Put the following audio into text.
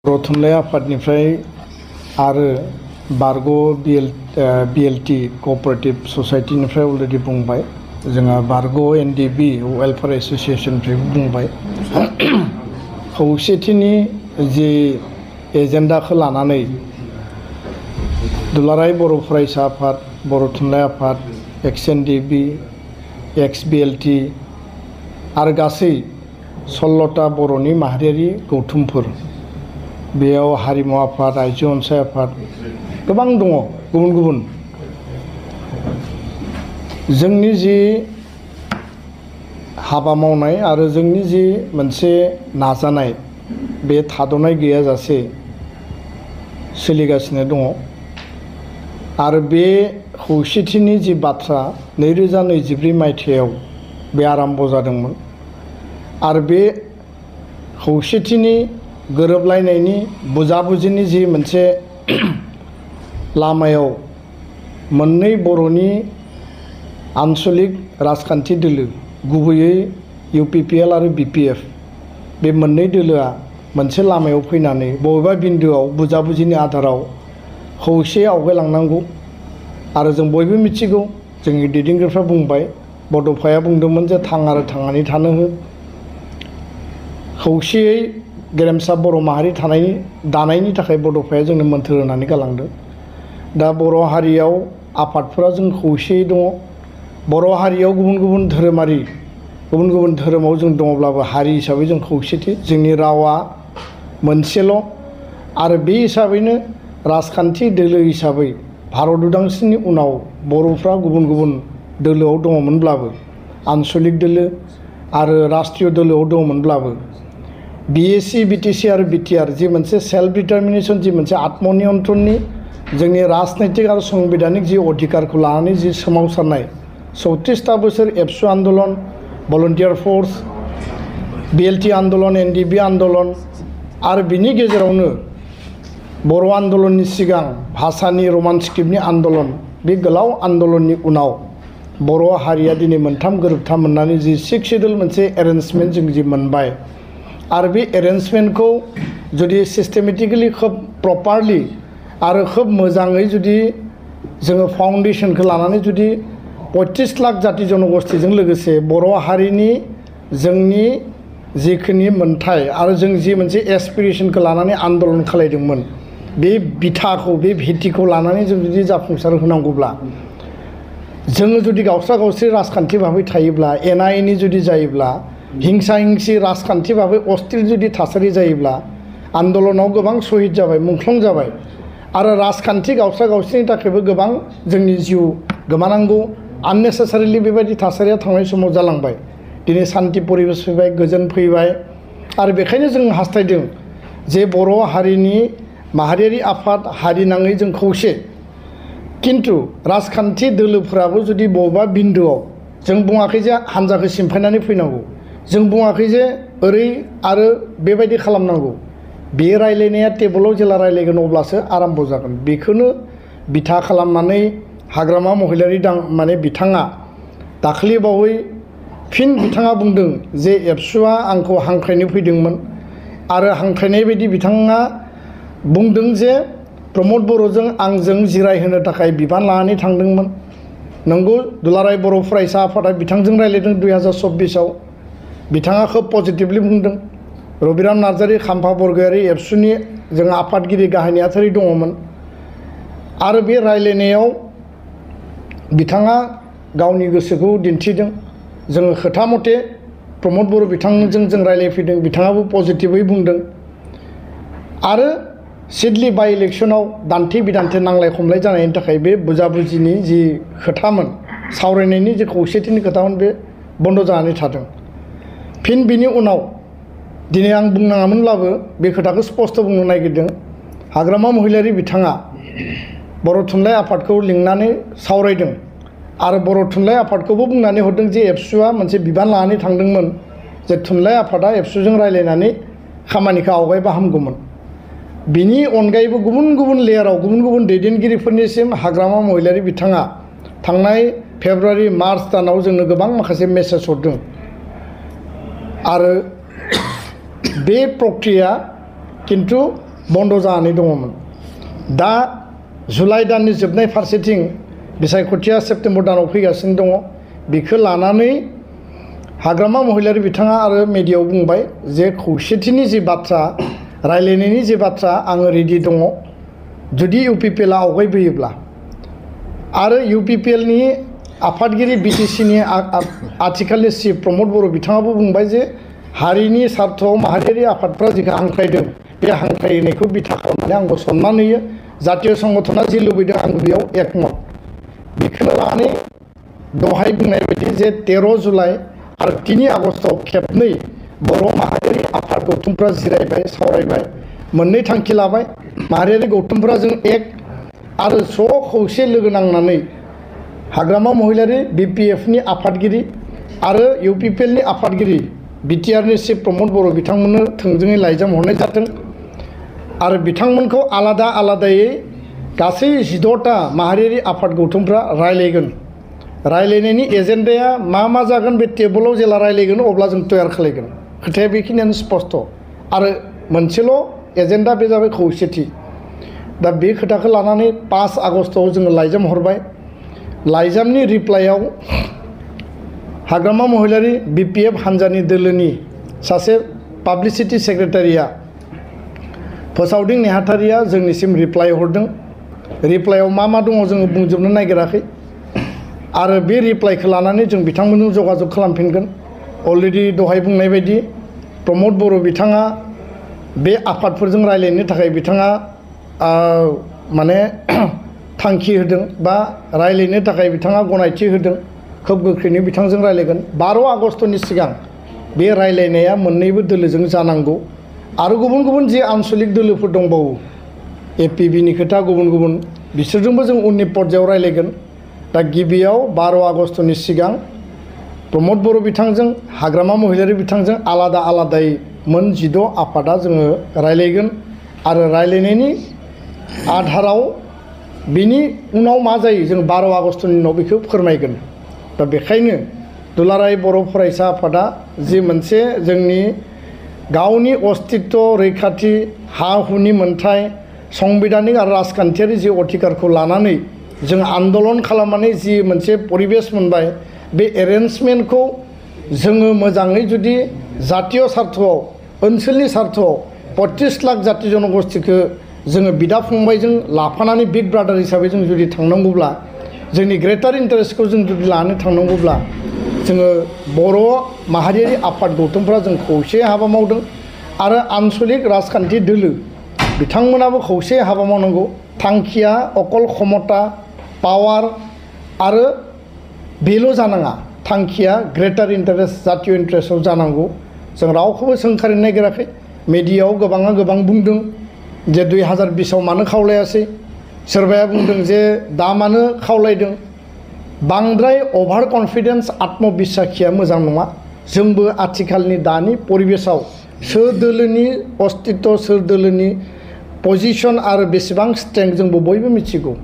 बर' थुनलाइ आफादनिफ्राय आरो बारग' बिएलटि कअपारेटिभ ससाइटिनिफ्राय अलरेडि बुंबाय, जोंहा बारग' एनडिबि वेलफेयार एस'सिएशननिफ्रायबो बुंबाय। खौसेथिनि जि एजेन्डाखौ लानानै दुलाराय बर' फरायसा आफाद, बर' थुनलाइ आफाद, एक्स एनडिबि, एक्स बिएलटि आरो गासै 16टा बर'नि माहारियारि गौथुमफोर, बेयाव हारिमु आफाद, आइजो अनसाय आफाद गोबां दङ गुबुन गुबुन। जोंनि जि हाबा मावनाय आरो जोंनि जि मोनसे नाजानाय बे थाद'नाय गैयाजासे सोलिगासिनो दङ आरो बे खौसेथिनि जि बाथ्रा 2024 मायथाइयाव बे आराम्भ जादोंमोन आरो बे खौसेथिनि गोरोबलायनायनि बुजाबुजिनि जि मोनसे लामायाव मोननै बर'नि आन्चलिक राजखान्थि दोलो, गुबैयै इउपिपिएल आरो बिपिएफ, बे मोननै दोलोआ मोनसे लामायाव फैनानै बबेबा बिन्दोआव बुजाबुजिनि आधाराव खौसेयै आवगायलांनांगौ। आरो जों बयबो मिथिगौ, जोंनि दैदेनगिरिफ्रा बुंबाय, बड'फाया बुंदोंमोन जे थां आरो थांनानै थानो हो, खौसेयै गेरेमसा बर' माहारि दानायनि थाखाय बड'फाया जोंनो मोन्थोर होनानै गालांदों। दा बर' हारियाव आफादफोरा जों खौसेयै दङ। बर' हारियाव गुबुन गुबुन धोरोमारि, गुबुन गुबुन धोरोमाव जों दङब्लाबो हारि हिसाबै जों खौसेथि, जोंनि रावा मोनसेल' आरो बे हिसाबैनो राजखान्थि दोलो हिसाबै भारत उदांस्रिनि उनाव बर'फ्रा गुबुन गुबुन दोलोआव दङमोनब्लाबो, आन्चलिक दोलो आरो राष्ट्रीय दोलोआव दङमोनब्लाबो बिएसि, बिटिसि आरो बिटिआर जि मोनसे सेल्फ डिटारमिनेसन, जि मोनसे आत्मनियन्त्रणनि जोंनि राजनैतिक आरो संबिधानिक जि अधिकारखौ लानानै जि सोमावसारनाय 34टा बोसोर एबसु आन्दलन, भलन्टियार फर्स, बिएलटि आन्दलन, एनडिबि आन्दलन आरो बिनि गेजेरावनो बर' आन्दलननि सिगां भाषानि रमान स्क्रिप्टनि आन्दलन, बे गोलाव आन्दलननि उनाव बर' हारिया दिनै मोनथाम गोरोबथा मोननानै जि 6 सिडुल मोनसे एरेन्जमेन्ट जों जि मोनबाय आरो बे एरेन्जमेन्टखौ जुदि सिस्टेमेटिकेलि खोब प्रपारलि आरो खोब मोजाङै जुदि जोङो फाउन्डेसनखौ लानानै जुदि 35 लाख जाति जनगोष्ठीजों लोगोसे बर' हारिनि जोंनि जिखिनि मोन्थाय आरो जों जि मोनसे एसपिरेसनखौ लानानै आन्दलन खालायदोंमोन, बे बिथाखौ, बे भित्तिखौ लानानै जों जुदि जाफुंसार होनांगौब्ला, जोङो जुदि गावस्रा गावस्रि राजखान्थि भाबै थायोब्ला, एना एनि जुदि जायोब्ला, हिंसा हिंसि राजखान्थि भाबै अस्थिर जुदि थासारि जायोब्ला, आन्दलनाव गोबां शहीद जाबाय, मुंख्लं जाबाय आरो राजखान्थि गावस्रा गावस्रिनि थाखायबो गोबां जोंनि जिउ गोमानांगौ आननेसेसारिलि बेबायदि थासारिया थांनाय समाव जालांबाय। दिनै सान्थि परिबेस फैबाय, गोजोन फैबाय आरो बेखायनो जों हास्थायदों जे बर' हारिनि माहारियारि आफाद, हारि नाङै जों खौसे। किन्तु राजखान्थि दोलोफोराबो जुदि बबेबा बिन्दोआव, जों बुङाखै जे हान्जाखौ सिमफायनानै फैनांगौ, जों बुङाखै जे ओरै आरो बेबायदि खालामनांगौ, बे रायलायनाया टेबोलाव जेला रायलायगोन अब्लासो आराम्भ जागोन। बेखौनो बिथा खालामनानै हाग्रामा महिलारि बिथाङा दाखालि बावै फिन बिथाङा बुंदों जे एबसुआ आंखौ हांख्रायनो फैदोंमोन आरो हांख्रायनाय बायदि बिथाङा बुंदों जे प्रमद बर'जों आंजों जिरायहोनो थाखाय बिबान लानानै थांदोंमोन। नंगौ, दुलाराय बर' फरायसा आफादा बिथांजों रायलायदों 2024आव, बिथाङा खोब पजिटिभलि बुंदों। रबिराम नार्जारि, खाम्फा बरगयारि एबसुनि जों आफादगिरि गाहाय नेहाथारि दङमोन आरो बे रायलायनायाव बिथाङा गावनि गोसोखौ दिन्थिदों। जोङो खोथा मथे प्रमद बर' बिथांजों जों रायलायफैदों, बिथाङाबो पजिटिभै बुंदों आरो सिडली बाइ इलेक्सनाव दान्थे बिदान्थे नांलाय खमलाय जानायनि थाखाय बे बुजाबुजिनि जि खोथामोन, सावरायनायनि जि खौसेथिनि खोथामोन, बे बन्द जानानै थादों। फिन बिनि उनाव दिनै आं बुंनाङामोनब्लाबो बे खोथाखौ स्पष्ट बुंनो नागिरदों, हाग्रामा महिलारि बिथाङा बर' थुनलाइ आफादखौ लिंनानै सावरायदों आरो बर' थुनलाइ आफादखौबो बुंनानै हरदों जे एबसुआ मोनसे बिबान लानानै थांदोंमोन जे थुनलाइ आफादा एबसुजों रायलायनानै खामानिखौ आवगायबा हामगौमोन। बिनि अनगायैबो गुबुन गुबुन लेयाराव गुबुन गुबुन दैदेनगिरिफोरनिसिम हाग्रामा महिलारि बिथाङा थांनाय फेब्रुवारि मार्च दानाव जोंनो गोबां माखासे मेसेज हरदों आरो बे प्रक्रिया किन्तु बन्द जानानै दङमोन। दा जुलाइ दाननि जोबनाय फारसेथिं बिसायख'थिया सेप्तेम्बर दानाव फैगासिनो दङ। बेखौ लानानै हाग्रामा महिलारि बिथाङा आरो मिडियायाव बुंबाय जे खौसेथिनि जि बाथ्रा रायलायनायनि जि बाथ्रा आङो रेडि दङ जुदि इउपिपिएलआ आवगायबोयोब्ला। आरो इउपिपिएलनि आफादगिरि बिटिसिनि आथिखालनि चिफ प्रमद बर' बिथाङाबो बुंबाय जे हारिनि स्वार्थआव माहारियारि आफादफ्रा जिखौ हांख्रायदों बे हांख्रायनायखौ बिथा खालामनानै आंबो सनमान होयो। जातीय संगठना जि लुबैदों आंबो बेयाव एकमत। बेखौनो लानानै दहाय बुंनाय बायदि जे 13 जुलाइ आरो 3 आगस्टआव खेबनै बर' माहारियारि आफाद गौथुमफ्रा जिरायबाय सावरायबाय मोननै थांखि लाबाय। माहारियारि गौथुमफ्रा जों एक आरो ज' खौसे लोगो नांनानै हाग्रामा महिलारि बिपिएफनि आफादगिरि आरो इउपिपिएलनि आफादगिरि बिटिआरनि चिफ प्रमद बर' बिथांमोननो थोंजोङै लाइजाम हरनाय जादों आरो बिथांमोनखौ आलादा आलादायै गासै 16टा माहारियारि आफाद गौथुमफ्रा रायलायगोन। रायलायनायनि एजेन्डाया मा जागोन बे टेबोलाव जेला रायलायगोन अब्ला जों तयार खालामगोन। खोथाया बेखिनियानो स्पष्ट आरो मोनसेल' एजेन्डा बे जाबाय खौसेथि। दा बे खोथाखौ लानानै 5 आगस्टआव जोङो लाइजाम हरबाय। लाइजामनि रिप्लाइआव हाग्रामा महिलारि बिपिएफ हान्जानि दोलोनि सासे पाब्लिसिटि सेक्रेटारिया फोसावदिं नेहाथारिया जोंनिसिम रिप्लाइ हरदों। रिप्लाइआव मा दङ जोङो बुंजोबनो नागिराखै आरो बे रिप्लाइखौ लानानै जों बिथांमोनजों जगाजग खालामफिनगोन। अलरेडि दहाय बुंनाय बायदि प्रमद बर' बिथाङा बे आफादफोरजों रायलायनो थाखाय बिथाङा माने थांखि होदों बा रायलायनो थाखाय बिथाङा गनायथि होदों। खोब गोख्रैनो बिथांजों रायलायगोन। 12 आगस्टनि सिगां बे रायलायनाया मोननैबो दोलोजों जानांगौ आरो गुबुन जि आन्सलिक दोलोफोर दंबावो एपिबिनि खोथा गुबुन बिसोरजोंबो जों उननि पर्यायाव रायलायगोन। दा गिबियाव 12 आगस्टनि सिगां प्रमद बर' बिथांजों हाग्रामा महिलारि बिथांजों आलादा आलादायै मोन 16 आफादा जोङो रायलायगोन आरो रायलायनायनि आधाराव बिनि उनाव मा जायो जों 12 आगस्टनि उनाव बेखौ फोरमायगोन। दा बेखायनो दुलाराय बर' फरायसा आफादा जि मोनसे जोंनि गावनि अस्तित्व रैखाथि हा हुनि मोन्थाय संबिधानिक आरो राजखान्थियारि जि अधिकारखौ लानानै जों आन्दलन खालामनानै जि मोनसे परिबेस मोनबाय बे एरेन्जमेन्टखौ जोङो मोजाङै जुदि जातीय स्वार्थआव ओनसोलनि स्वार्थआव 35 लाख जाति जनगोष्ठीखौ जोङो बिदा फंबायजों लाफानानै बिग ब्रादार हिसाबै जों जुदि थांनांगौब्ला जोंनि ग्रेटार इन्टारेस्टखौ जों जुदि लानो थांनांगौब्ला जोङो बर' माहारियारि आफाद गौथुमफ्रा जों खौसे हाबा मावदों आरो आन्सलिक राजखान्थि दोलो बिथांमोनाबो खौसे हाबा मावनांगौ। थांखिया अकल क्षमता पावार आरो बेल' जानाङा थांखिया ग्रेटार इन्टारेस्ट जातीय इन्टारेस्टआव जानांगौ। जों रावखौबो सोंखारिनो नागिराखै। मिडियायाव गोबां बुंदों जे 2020आव मानो खावलायासै सोरबाया बुंदों जे दा मानो खावलायदों। बांद्राय अभार कन्फिडेन्स आत्मबिस्साखिया मोजां नङा। जोंबो आथिखालनि दानि परिबेसाव सोर दोलोनि अस्तित्व सोर दोलोनि पजिशन आरो बेसेबां स्ट्रेंथ जोंबो बयबो मिथिगौ।